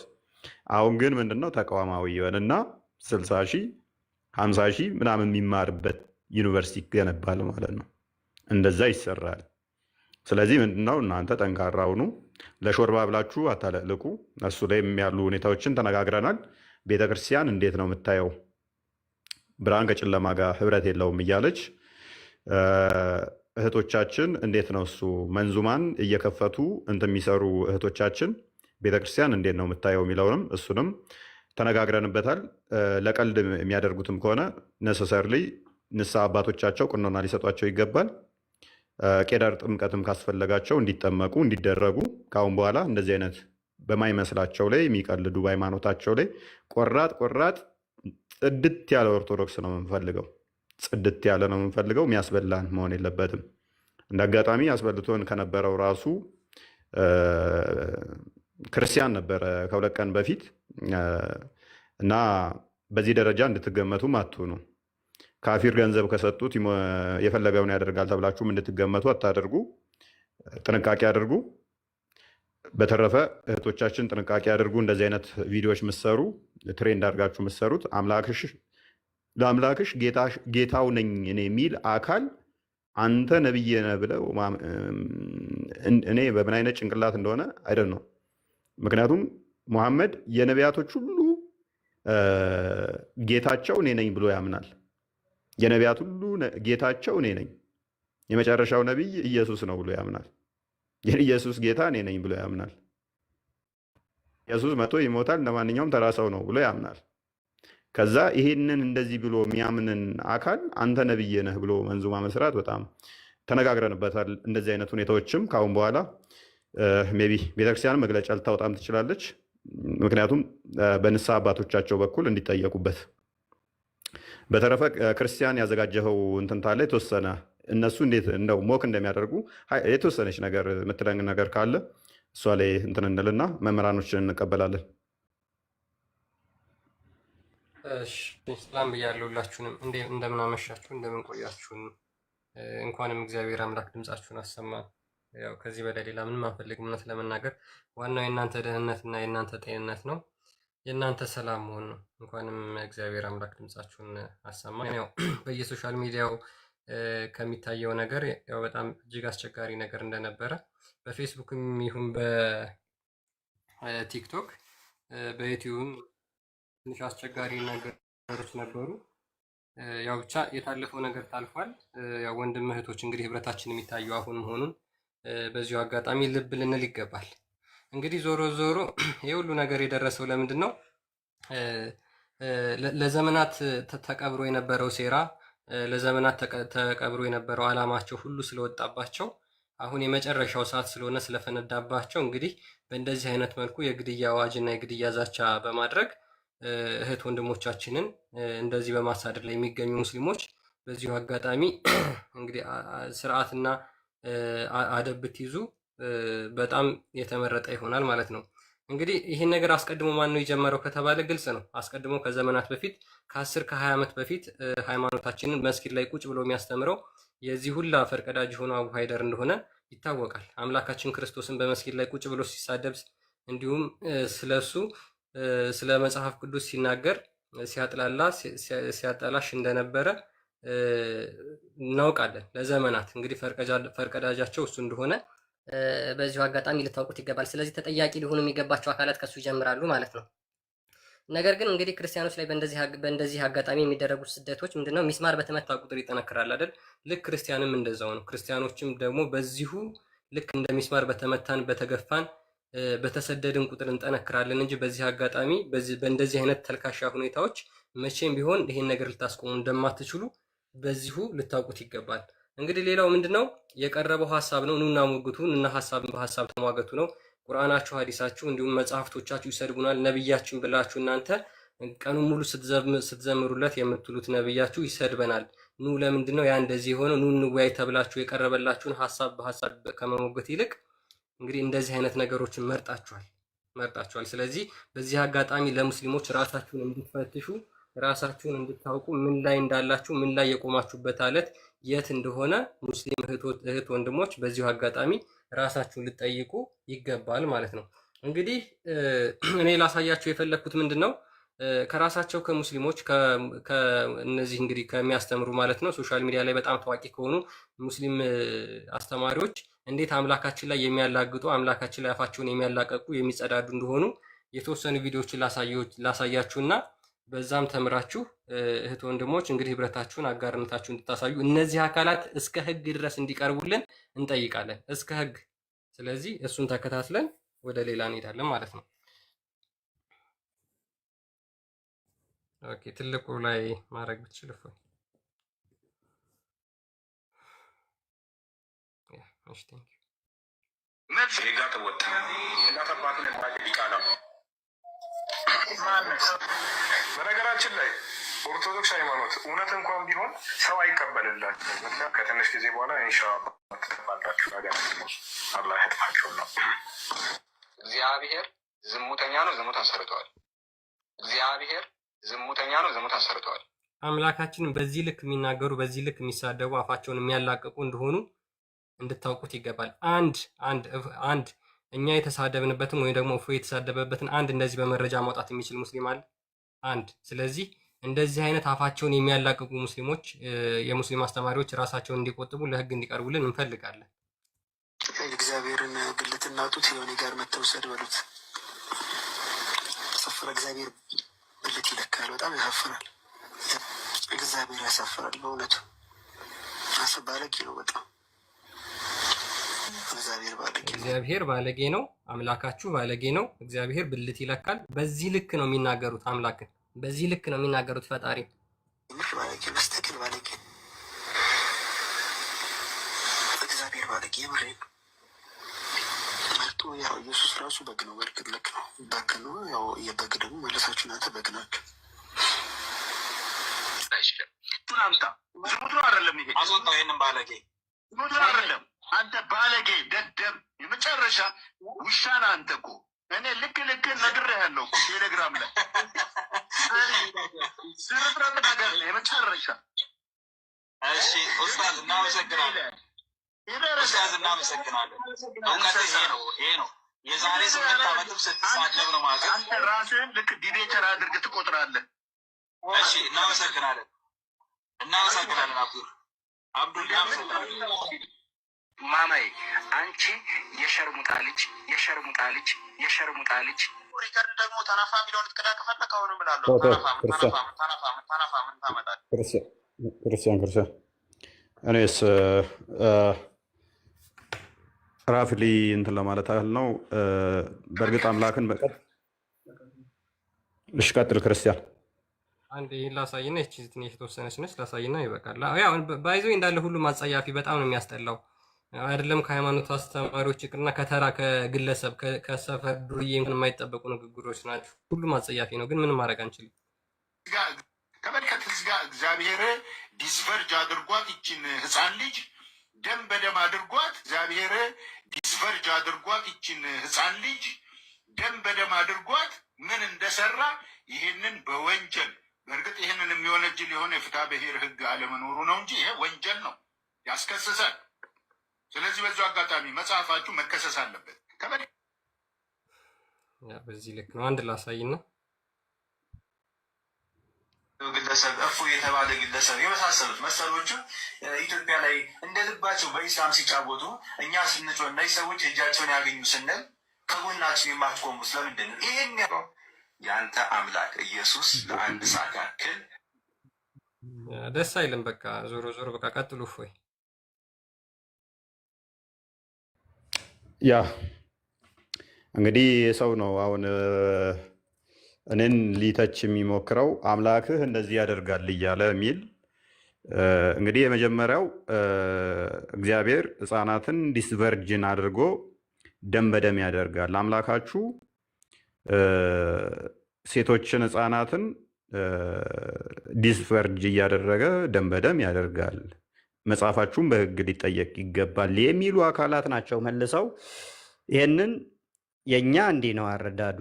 አሁን ግን ምንድነው ተቋማዊ የሆነና 60,000፣ 50,000 ምናምን የሚማርበት ዩኒቨርሲቲ ይገነባል ማለት ነው። እንደዛ ይሰራል። ስለዚህ ምንድነው እናንተ ጠንካራ ሁኑ። ለሾርባ ብላችሁ አታለቅልቁ። እሱ ላይም ያሉ ሁኔታዎችን ተነጋግረናል። ቤተክርስቲያን እንዴት ነው የምታየው? ብርሃን ከጨለማ ጋር ህብረት የለውም እያለች እህቶቻችን እንዴት ነው እሱ መንዙማን እየከፈቱ እንትን የሚሰሩ እህቶቻችን ቤተክርስቲያን እንዴት ነው የምታየው የሚለውንም እሱንም ተነጋግረንበታል። ለቀልድ የሚያደርጉትም ከሆነ necessarily ንስሐ አባቶቻቸው ቅኖና ሊሰጧቸው ይገባል። ቄዳር ጥምቀትም ካስፈለጋቸው እንዲጠመቁ እንዲደረጉ፣ ከአሁን በኋላ እንደዚህ አይነት በማይመስላቸው ላይ የሚቀልዱ በሃይማኖታቸው ላይ ቆራጥ ቆራጥ ጽድት ያለ ኦርቶዶክስ ነው የምንፈልገው። ጽድት ያለ ነው የምንፈልገው። የሚያስበላን መሆን የለበትም። እንደ አጋጣሚ አስበልቶን ከነበረው ራሱ ክርስቲያን ነበረ ከ2 ቀን በፊት። እና በዚህ ደረጃ እንድትገመቱም አትሁኑ። ካፊር ገንዘብ ከሰጡት የፈለገውን ያደርጋል ተብላችሁም እንድትገመቱ አታደርጉ። ጥንቃቄ አድርጉ። በተረፈ እህቶቻችን ጥንቃቄ አድርጉ። እንደዚህ አይነት ቪዲዮዎች ምሰሩ፣ trend አድርጋችሁ ምሰሩት አምላክሽ ለአምላክሽ ጌታው ነኝ እኔ የሚል አካል አንተ ነብይ ነህ ብለው እኔ በምን አይነት ጭንቅላት እንደሆነ አይደል ነው። ምክንያቱም ሙሐመድ የነቢያቶች ሁሉ ጌታቸው እኔ ነኝ ብሎ ያምናል። የነቢያት ሁሉ ጌታቸው እኔ ነኝ፣ የመጨረሻው ነቢይ ኢየሱስ ነው ብሎ ያምናል። የኢየሱስ ጌታ እኔ ነኝ ብሎ ያምናል። ኢየሱስ መቶ ይሞታል እንደማንኛውም ተራ ሰው ነው ብሎ ያምናል። ከዛ ይሄንን እንደዚህ ብሎ የሚያምንን አካል አንተ ነብይ ነህ ብሎ መንዙማ መስራት በጣም ተነጋግረንበታል። እንደዚህ አይነት ሁኔታዎችም ከአሁን በኋላ maybe ቤተክርስቲያን መግለጫ ልታወጣም ትችላለች። ምክንያቱም በንስሐ አባቶቻቸው በኩል እንዲጠየቁበት። በተረፈ ክርስቲያን ያዘጋጀኸው እንትን ታለ የተወሰነ እነሱ እንዴት እንደው mock እንደሚያደርጉ የተወሰነች ነገር የምትለን ነገር ካለ እሷ ላይ እንትን እንልና መምህራኖችን እንቀበላለን። እሺ ሰላም ብያለሁ ሁላችሁንም፣ እንደምን አመሻችሁ፣ እንደምን ቆያችሁን። እንኳንም እግዚአብሔር አምላክ ድምጻችሁን አሰማን። ያው ከዚህ በላይ ሌላ ምንም አንፈልግም። እውነት ለመናገር ዋናው የእናንተ ደህንነት እና የእናንተ ጤንነት ነው፣ የእናንተ ሰላም መሆን ነው። እንኳንም እግዚአብሔር አምላክ ድምጻችሁን አሰማን። ያው በየ social media ው ከሚታየው ነገር ያው በጣም እጅግ አስቸጋሪ ነገር እንደነበረ በፌስቡክም ይሁን በቲክቶክ በዩቲዩብም ትንሽ አስቸጋሪ ነገሮች ነበሩ። ያው ብቻ የታለፈው ነገር ታልፏል። ያው ወንድም እህቶች እንግዲህ ህብረታችን የሚታየው አሁን መሆኑን በዚሁ አጋጣሚ ልብ ልንል ይገባል። እንግዲህ ዞሮ ዞሮ ይህ ሁሉ ነገር የደረሰው ለምንድን ነው? ለዘመናት ተቀብሮ የነበረው ሴራ፣ ለዘመናት ተቀብሮ የነበረው ዓላማቸው ሁሉ ስለወጣባቸው አሁን የመጨረሻው ሰዓት ስለሆነ ስለፈነዳባቸው እንግዲህ በእንደዚህ አይነት መልኩ የግድያ አዋጅና የግድያ ዛቻ በማድረግ እህት ወንድሞቻችንን እንደዚህ በማሳደድ ላይ የሚገኙ ሙስሊሞች በዚሁ አጋጣሚ እንግዲህ ስርዓትና አደብ ብትይዙ በጣም የተመረጠ ይሆናል ማለት ነው። እንግዲህ ይህን ነገር አስቀድሞ ማን ነው የጀመረው ከተባለ ግልጽ ነው። አስቀድሞ ከዘመናት በፊት ከ10 ከ20 ዓመት በፊት ሃይማኖታችንን መስጊድ ላይ ቁጭ ብሎ የሚያስተምረው የዚህ ሁላ ፈርቀዳጅ የሆነው አቡ ሃይደር እንደሆነ ይታወቃል። አምላካችን ክርስቶስን በመስጊድ ላይ ቁጭ ብሎ ሲሳደብ እንዲሁም ስለሱ ስለ መጽሐፍ ቅዱስ ሲናገር ሲያጥላላ ሲያጠላሽ እንደነበረ እናውቃለን። ለዘመናት እንግዲህ ፈርቀዳጃቸው እሱ እንደሆነ በዚሁ አጋጣሚ ልታውቁት ይገባል። ስለዚህ ተጠያቂ ሊሆኑ የሚገባቸው አካላት ከሱ ይጀምራሉ ማለት ነው። ነገር ግን እንግዲህ ክርስቲያኖች ላይ በእንደዚህ አጋጣሚ የሚደረጉት ስደቶች ምንድነው? ሚስማር በተመታ ቁጥር ይጠነክራል አይደል? ልክ ክርስቲያንም እንደዛው ነው። ክርስቲያኖችም ደግሞ በዚሁ ልክ እንደ ሚስማር በተመታን በተገፋን በተሰደድን ቁጥር እንጠነክራለን እንጂ በዚህ አጋጣሚ በእንደዚህ አይነት ተልካሻ ሁኔታዎች መቼም ቢሆን ይሄን ነገር ልታስቆሙ እንደማትችሉ በዚሁ ልታውቁት ይገባል። እንግዲህ ሌላው ምንድነው የቀረበው ሀሳብ ነው። ኑና ሞግቱ፣ ኑና ሀሳብን በሀሳብ ተሟገቱ ነው። ቁርአናችሁ፣ ሀዲሳችሁ እንዲሁም መጽሐፍቶቻችሁ ይሰድቡናል። ነብያችን ብላችሁ እናንተ ቀኑን ሙሉ ስትዘምሩለት የምትሉት ነብያችሁ ይሰድበናል። ኑ ለምንድን ነው ያ እንደዚህ የሆነው? ኑ እንወያይ ተብላችሁ የቀረበላችሁን ሀሳብ በሀሳብ ከመሞገት ይልቅ እንግዲህ እንደዚህ አይነት ነገሮችን መርጣችኋል መርጣችኋል። ስለዚህ በዚህ አጋጣሚ ለሙስሊሞች ራሳችሁን እንድትፈትሹ ራሳችሁን እንድታውቁ ምን ላይ እንዳላችሁ ምን ላይ የቆማችሁበት አለት የት እንደሆነ ሙስሊም እህት ወንድሞች በዚሁ አጋጣሚ ራሳችሁን ልትጠይቁ ይገባል ማለት ነው። እንግዲህ እኔ ላሳያችሁ የፈለግኩት ምንድን ነው ከራሳቸው ከሙስሊሞች ከእነዚህ እንግዲህ ከሚያስተምሩ ማለት ነው social media ላይ በጣም ታዋቂ ከሆኑ ሙስሊም አስተማሪዎች እንዴት አምላካችን ላይ የሚያላግጡ አምላካችን ላይ አፋቸውን የሚያላቀቁ የሚጸዳዱ እንደሆኑ የተወሰኑ ቪዲዮዎችን ላሳያችሁና በዛም ተምራችሁ እህት ወንድሞች እንግዲህ ህብረታችሁን አጋርነታችሁን እንድታሳዩ እነዚህ አካላት እስከ ህግ ድረስ እንዲቀርቡልን እንጠይቃለን። እስከ ህግ። ስለዚህ እሱን ተከታትለን ወደ ሌላ እንሄዳለን ማለት ነው። Okay፣ ትልቁ ላይ ማድረግ ብትችል እፎይ። እሺ፣ thank you። በነገራችን ላይ ኦርቶዶክስ ሃይማኖት እውነት እንኳን ቢሆን ሰው አይቀበልላችሁ። ምክንያት ከትንሽ ጊዜ በኋላ ኢንሻአላህ ትጠፋላችሁ። አላህ ያጥፋችሁ ነው። እግዚአብሔር ዝሙተኛ ነው፣ ዝሙት አሰርተዋል። እግዚአብሔር ዝሙተኛ ነው፣ ዝሙት አሰርተዋል። አምላካችንን በዚህ ልክ የሚናገሩ በዚህ ልክ የሚሳደቡ አፋቸውን የሚያላቅቁ እንደሆኑ እንድታውቁት ይገባል። አንድ አንድ አንድ እኛ የተሳደብንበትን ወይም ደግሞ እፎይ የተሳደበበትን አንድ እንደዚህ በመረጃ ማውጣት የሚችል ሙስሊም አለ? አንድ። ስለዚህ እንደዚህ አይነት አፋቸውን የሚያላቅቁ ሙስሊሞች የሙስሊም አስተማሪዎች ራሳቸውን እንዲቆጥቡ ለህግ እንዲቀርቡልን እንፈልጋለን። እግዚአብሔርን ብልትና ጡት የሆነ ጋር መተውሰድ በሉት። ሰፍረ እግዚአብሔር ብልት ይለካል። በጣም ያሳፍራል። እግዚአብሔር ያሳፍራል። በእውነቱ ባለጌ ነው በጣም እግዚአብሔር ባለጌ ነው። እግዚአብሔር ባለጌ ነው። አምላካችሁ ባለጌ ነው። እግዚአብሔር ብልት ይለካል። በዚህ ልክ ነው የሚናገሩት አምላክን፣ በዚህ ልክ ነው የሚናገሩት ፈጣሪ። ምር ባለጌ በስተክል ባለጌ እግዚአብሔር ባለጌ የምሬ ነው። መርጦ ያው ኢየሱስ ራሱ በግ ነው። በእርግጥ ልክ ነው፣ በግ ነው። ያው የበግ ደግሞ መለሳችሁ እናንተ በግ ናችሁ። ዝሙት ነው አይደለም? ይሄ አስወጣው ይህንን ባለጌ ዝሙት ነው አይደለም? አንተ ባለጌ ደደብ፣ የመጨረሻ ውሻ ነህ አንተ እኮ። እኔ ልክ ልክ ነግሬሃለሁ እኮ ቴሌግራም ላይ ስርጥረት ነገር ነው የመጨረሻ። እሺ ኡስታዝ እናመሰግናለን። ኡስታዝ እናመሰግናለን። እውቀት ይሄ ነው፣ ይሄ ነው። የዛሬ 8 ዓመትም ስትሳደብ ነው ማለት። አንተ ራስህን ልክ debater አድርገህ ትቆጥራለህ። እሺ እናመሰግናለን፣ እናመሰግናለን። አብዱል አብዱል እናመሰግናለን። ማማዬ አንቺ የሸርሙጣ ልጅ፣ የሸርሙጣ ልጅ፣ የሸርሙጣ ልጅ። record ደግሞ ተነፋ የሚለውን ትቅዳ ከፈለክ አሁንም እላለሁ። ተነፋ ምን ተነፋ ምን ተነፋ ምን ተነፋ ምን ታመጣለህ? ክርስቲያን ክርስቲያን እኔስ roughly እንትን ለማለት ያህል ነው። በእርግጥ አምላክን በቀጥ እሺ፣ ቀጥል ክርስቲያን። አንድ ይህን ላሳይና ይህቺ ትንሽ የተወሰነች ነች፣ ላሳይና ይበቃል። ያው ባይዞ እንዳለ ሁሉም አጸያፊ በጣም ነው የሚያስጠላው። አይደለም ከሃይማኖት አስተማሪዎች ይቅርና ከተራ ከግለሰብ ከሰፈር ዱርዬ እንኳን የማይጠበቁ ንግግሮች ናቸው። ሁሉም አጸያፊ ነው፣ ግን ምንም ማድረግ አንችልም። ተመልከት፣ እዚህ ጋ እግዚአብሔር disvirgin አድርጓት ይችን ህፃን ልጅ ደም በደም አድርጓት። እግዚአብሔር disvirgin አድርጓት ይችን ህፃን ልጅ ደም በደም አድርጓት ምን እንደሰራ ይሄንን በወንጀል፣ በእርግጥ ይህንን የሚወነጅል የሆነ የፍትሐ ብሔር ህግ አለመኖሩ ነው እንጂ ይሄ ወንጀል ነው፣ ያስከስሳል። ስለዚህ በዚሁ አጋጣሚ መጽሐፋችሁ መከሰስ አለበት። Yeah፣ በዚህ ልክ ነው። አንድ ላሳይና ግለሰብ እፎ የተባለ ግለሰብ የመሳሰሉት መሰሎቹ ኢትዮጵያ ላይ እንደ ልባቸው በኢስላም ሲጫወቱ እኛ ስንጮህ እነዚህ ሰዎች እጃቸውን ያገኙ ስንል ከጎናችን የማትቆሙ ስለምንድን ነው? ይህን የአንተ አምላክ ኢየሱስ ለአንድ ሰዓት ያክል ደስ አይልም። በቃ ዞሮ ዞሮ በቃ ቀጥሉ። እፎይ። Yeah፣ እንግዲህ ሰው ነው አሁን እኔን ሊተች የሚሞክረው፣ አምላክህ እንደዚህ ያደርጋል እያለ የሚል። እንግዲህ የመጀመሪያው እግዚአብሔር ሕፃናትን disvirgin አድርጎ ደም በደም ያደርጋል። አምላካችሁ ሴቶችን ሕፃናትን disvirgin እያደረገ ደም በደም ያደርጋል፣ መጽሐፋችሁም በሕግ ሊጠየቅ ይገባል የሚሉ አካላት ናቸው። መልሰው ይህንን የእኛ እንዲህ ነው አረዳዱ፣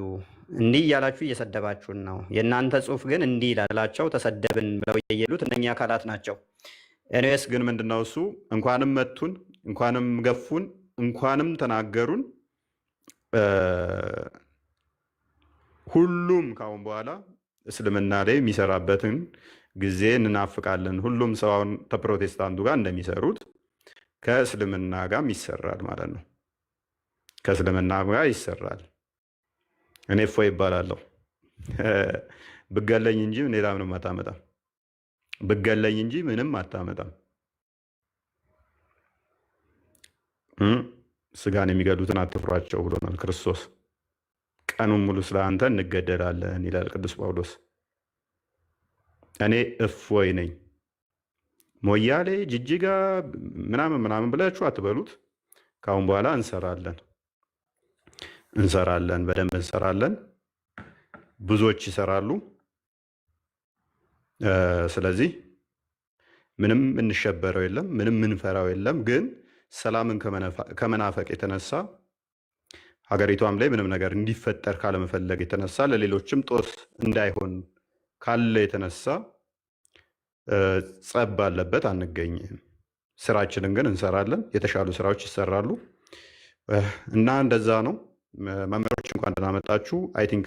እንዲህ እያላችሁ እየሰደባችሁን ነው፣ የእናንተ ጽሑፍ ግን እንዲህ ይላላቸው፣ ተሰደብን ብለው የየሉት እነኛ አካላት ናቸው። Anyways ግን ምንድነው እሱ እንኳንም መቱን፣ እንኳንም ገፉን፣ እንኳንም ተናገሩን፣ ሁሉም ከአሁን በኋላ እስልምና ላይ የሚሰራበትን ጊዜ እንናፍቃለን። ሁሉም ሰው አሁን ከፕሮቴስታንቱ ጋር እንደሚሰሩት ከእስልምና ጋርም ይሰራል ማለት ነው። ከእስልምና ጋር ይሰራል። እኔ እፎይ ይባላለሁ። ብገለኝ እንጂ ሌላ ምንም አታመጣም። ብገለኝ እንጂ ምንም አታመጣም። ስጋን የሚገሉትን አትፍሯቸው ብሎናል ክርስቶስ። ቀኑን ሙሉ ስለ አንተ እንገደላለን ይላል ቅዱስ ጳውሎስ። እኔ እፎይ ነኝ። ሞያሌ፣ ጅጅጋ ምናምን ምናምን ብላችሁ አትበሉት። ከአሁን በኋላ እንሰራለን እንሰራለን፣ በደንብ እንሰራለን። ብዙዎች ይሰራሉ። ስለዚህ ምንም እንሸበረው የለም፣ ምንም ምንፈራው የለም። ግን ሰላምን ከመናፈቅ የተነሳ፣ ሀገሪቷም ላይ ምንም ነገር እንዲፈጠር ካለመፈለግ የተነሳ፣ ለሌሎችም ጦስ እንዳይሆን ካለ የተነሳ ጸብ ባለበት አንገኝም። ስራችንን ግን እንሰራለን። የተሻሉ ስራዎች ይሰራሉ እና እንደዛ ነው። መምህሮች እንኳን ደህና መጣችሁ። I think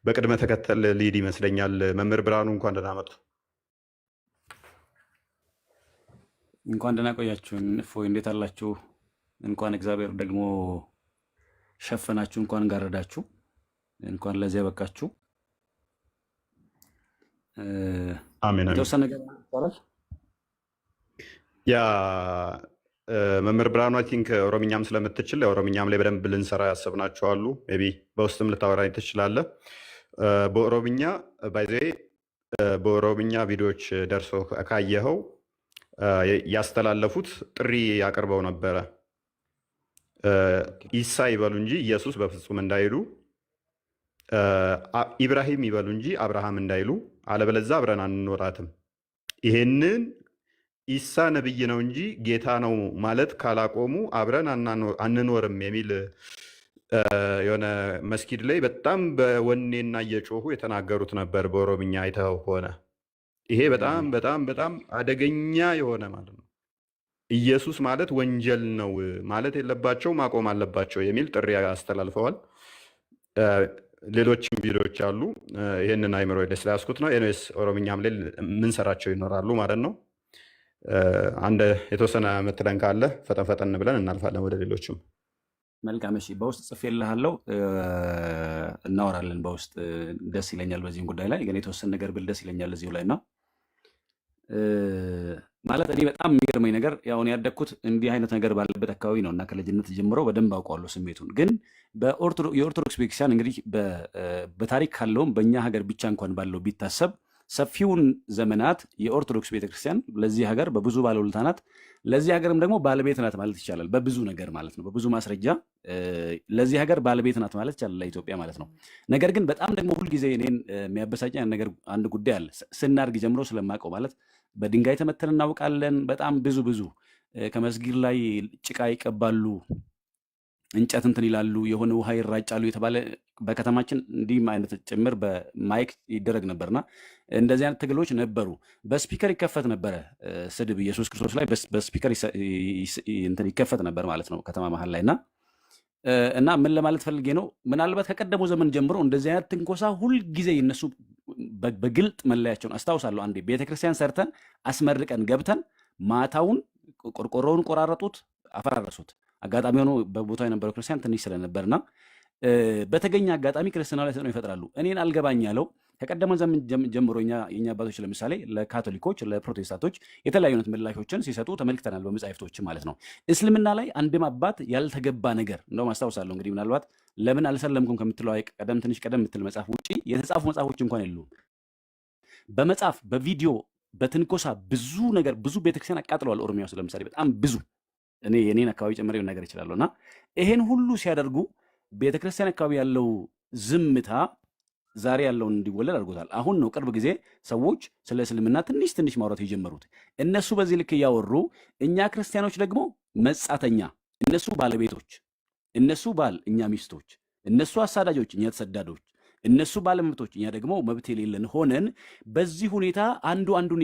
በቅድመ ተከተል lead ይመስለኛል። መምህር ብርሃኑ እንኳን ደህና መጡ። እንኳን ደህና ቆያችሁን። እፎይ፣ እንዴት አላችሁ? እንኳን እግዚአብሔር ደግሞ ሸፈናችሁ፣ እንኳን ጋረዳችሁ፣ እንኳን ለዚያ በቃችሁ። አሜን አሜን። የተወሰነ ነገር ይባላል። Yeah፣ መምህር ብርሃኑ I think ኦሮምኛም ስለምትችል ኦሮምኛም ላይ በደንብ ልንሰራ ያሰብናቸው አሉ። Maybe በውስጥም ልታወራኝ ትችላለህ። በኦሮምኛ by the way በኦሮምኛ ቪዲዮዎች ደርሶ ካየኸው ያስተላለፉት ጥሪ ያቀርበው ነበረ። ኢሳ ይበሉ እንጂ ኢየሱስ በፍጹም እንዳይሉ፣ ኢብራሂም ይበሉ እንጂ አብርሃም እንዳይሉ፣ አለበለዛ አብረን አንኖራትም። ይሄንን ኢሳ ነብይ ነው እንጂ ጌታ ነው ማለት ካላቆሙ አብረን አንኖርም የሚል የሆነ መስጊድ ላይ በጣም በወኔና እየጮሁ የተናገሩት ነበር። በኦሮምኛ አይተኸው ከሆነ ይሄ በጣም በጣም በጣም አደገኛ የሆነ ማለት ነው። ኢየሱስ ማለት ወንጀል ነው ማለት የለባቸው፣ ማቆም አለባቸው የሚል ጥሪ አስተላልፈዋል። ሌሎችም ቪዲዮዎች አሉ። ይህንን አይምሮ ላይ ስለያዝኩት ነው። Anyways ኦሮምኛም ላይ የምንሰራቸው ይኖራሉ ማለት ነው። አንድ የተወሰነ ምትለን ካለ ፈጠን ፈጠን ብለን እናልፋለን ወደ ሌሎችም። መልካም፣ እሺ። በውስጥ ጽፌልሃለሁ፣ እናወራለን በውስጥ፣ ደስ ይለኛል። በዚህም ጉዳይ ላይ ግን የተወሰነ ነገር ብል ደስ ይለኛል እዚሁ ላይ። እና ማለት እኔ በጣም የሚገርመኝ ነገር ያው እኔ ያደግኩት እንዲህ አይነት ነገር ባለበት አካባቢ ነው እና ከልጅነት ጀምሮ በደንብ አውቀዋለሁ ስሜቱን። ግን የኦርቶዶክስ ቤተክርስቲያን እንግዲህ በታሪክ ካለውም በእኛ ሀገር ብቻ እንኳን ባለው ቢታሰብ ሰፊውን ዘመናት የኦርቶዶክስ ቤተክርስቲያን ለዚህ ሀገር በብዙ ባለውለታ ናት። ለዚህ ሀገርም ደግሞ ባለቤት ናት ማለት ይቻላል። በብዙ ነገር ማለት ነው። በብዙ ማስረጃ ለዚህ ሀገር ባለቤት ናት ማለት ይቻላል፣ ለኢትዮጵያ ማለት ነው። ነገር ግን በጣም ደግሞ ሁልጊዜ እኔን የሚያበሳጨኝ አንድ ነገር፣ አንድ ጉዳይ አለ። ስናድግ ጀምሮ ስለማውቀው ማለት በድንጋይ ተመተን እናውቃለን። በጣም ብዙ ብዙ ከመስጊድ ላይ ጭቃ ይቀባሉ፣ እንጨት እንትን ይላሉ፣ የሆነ ውሃ ይራጫሉ የተባለ በከተማችን እንዲህም አይነት ጭምር በ mic ይደረግ ነበርና እንደዚህ አይነት ትግሎች ነበሩ። በ speaker ይከፈት ነበረ ስድብ ኢየሱስ ክርስቶስ ላይ በ speaker እንትን ይከፈት ነበር ማለት ነው ከተማ መሀል ላይ። እና ምን ለማለት ፈልጌ ነው፣ ምናልባት ከቀደመው ዘመን ጀምሮ እንደዚህ አይነት ትንኮሳ ሁልጊዜ የነሱ በግልጥ መለያቸውን አስታውሳለሁ። አንዴ ቤተክርስቲያን ሰርተን አስመርቀን ገብተን ማታውን ቆርቆሮውን ቆራረጡት፣ አፈራረሱት። አጋጣሚ ሆኖ በቦታው የነበረው ክርስቲያን ትንሽ ስለነበርና በተገኘ አጋጣሚ ክርስትና ላይ ተጽዕኖ ይፈጥራሉ። እኔን አልገባኝ ያለው ከቀደመ ዘመን ጀምሮ የኛ አባቶች ለምሳሌ ለካቶሊኮች፣ ለፕሮቴስታንቶች የተለያዩ አይነት ምላሾችን ሲሰጡ ተመልክተናል፣ በመጻሕፍቶች ማለት ነው። እስልምና ላይ አንድም አባት ያልተገባ ነገር እንደውም አስታውሳለሁ፣ እንግዲህ ምናልባት ለምን አልሰለምኩም ከምትለው ቀደም ትንሽ ቀደም የምትል መጽሐፍ ውጪ የተጻፉ መጽሐፎች እንኳን የሉም። በመጽሐፍ፣ በቪዲዮ፣ በትንኮሳ ብዙ ነገር፣ ብዙ ቤተክርስቲያን አቃጥለዋል። ኦሮሚያ ውስጥ ለምሳሌ በጣም ብዙ፣ እኔ የኔን አካባቢ ጨምሬ መናገር እችላለሁ። እና ይሄን ሁሉ ሲያደርጉ ቤተክርስቲያን አካባቢ ያለው ዝምታ ዛሬ ያለውን እንዲወለድ አድርጎታል። አሁን ነው ቅርብ ጊዜ ሰዎች ስለ እስልምና ትንሽ ትንሽ ማውራት የጀመሩት። እነሱ በዚህ ልክ እያወሩ እኛ ክርስቲያኖች ደግሞ መጻተኛ፣ እነሱ ባለቤቶች፣ እነሱ ባል፣ እኛ ሚስቶች፣ እነሱ አሳዳጆች፣ እኛ ተሰዳዶች፣ እነሱ ባለመብቶች፣ እኛ ደግሞ መብት የሌለን ሆነን በዚህ ሁኔታ አንዱ አንዱን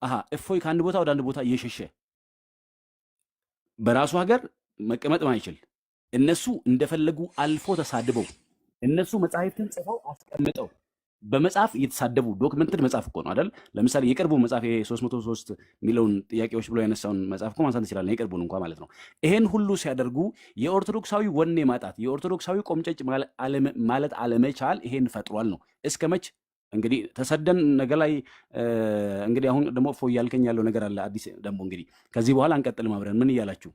አሃ እፎይ ከአንድ ቦታ ወደ አንድ ቦታ እየሸሸ በራሱ ሀገር መቀመጥ ማይችል፣ እነሱ እንደፈለጉ አልፎ ተሳድበው፣ እነሱ መጽሐፍትን ጽፈው አስቀምጠው በመጽሐፍ እየተሳደቡ፣ documented መጽሐፍ እኮ ነው አይደል? ለምሳሌ የቅርቡ መጽሐፍ ይሄ 303 የሚለውን ጥያቄዎች ብሎ ያነሳውን መጽሐፍ እኮ ማንሳት እንችላለን። የቅርቡን እንኳ ማለት ነው። ይሄን ሁሉ ሲያደርጉ የኦርቶዶክሳዊ ወኔ ማጣት፣ የኦርቶዶክሳዊ ቆምጨጭ ማለት አለመቻል ይሄን ፈጥሯል ነው። እስከ መች እንግዲህ ተሰደን ነገ ላይ እንግዲህ አሁን ደግሞ እፎይ እያልከኝ ያለው ነገር አለ። አዲስ ደግሞ እንግዲህ ከዚህ በኋላ አንቀጥልም አብረን ምን እያላችሁ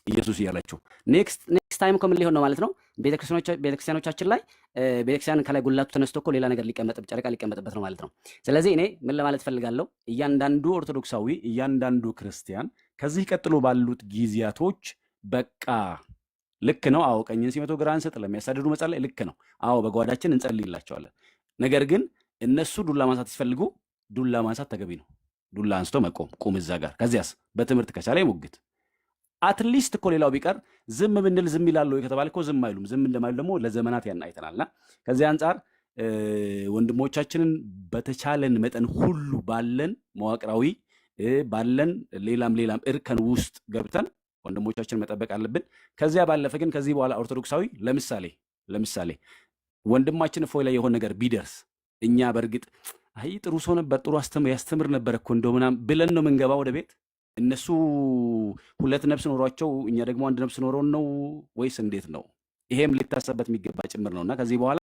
ኢየሱስ እያላችሁ Next time እኮ ምን ሊሆን ነው ማለት ነው? ቤተክርስቲያኖቻችን ላይ ቤተክርስቲያን ከላይ ጉልላቱ ተነስቶ እኮ ሌላ ነገር ሊቀመጥ፣ ጨረቃ ሊቀመጥበት ነው ማለት ነው። ስለዚህ እኔ ምን ለማለት ፈልጋለሁ? እያንዳንዱ ኦርቶዶክሳዊ፣ እያንዳንዱ ክርስቲያን ከዚህ ቀጥሎ ባሉት ጊዜያቶች በቃ ልክ ነው። አዎ ቀኝን ሲመቱ ግራን ስጥ፣ ለሚያሳድዱ መጸለይ ልክ ነው። አዎ በጓዳችን እንጸልይላቸዋለን። ነገር ግን እነሱ ዱላ ማንሳት ሲፈልጉ ዱላ ማንሳት ተገቢ ነው። ዱላ አንስቶ መቆም፣ ቁም እዛ ጋር። ከዚያስ በትምህርት ከቻለ ሙግት። At least እኮ ሌላው ቢቀር ዝም ብንል ዝም ይላሉ ወይ ከተባለ እኮ ዝም አይሉም። ዝም እንደማይሉ ደግሞ ለዘመናት ያን አይተናልና ከዚህ አንጻር ወንድሞቻችንን በተቻለን መጠን ሁሉ ባለን መዋቅራዊ ባለን ሌላም ሌላም እርከን ውስጥ ገብተን ወንድሞቻችንን መጠበቅ አለብን። ከዚያ ባለፈ ግን ከዚህ በኋላ ኦርቶዶክሳዊ ለምሳሌ ወንድማችን እፎይ ላይ የሆነ ነገር ቢደርስ እኛ በእርግጥ አይ ጥሩ ሰው ነበር፣ ጥሩ ያስተምር ነበር እኮ እንደው ምናምን ብለን ነው የምንገባ ወደ ቤት? እነሱ ሁለት ነፍስ ኖሯቸው እኛ ደግሞ አንድ ነፍስ ኖሮን ነው ወይስ እንዴት ነው? ይሄም ሊታሰብበት የሚገባ ጭምር ነው እና ከዚህ በኋላ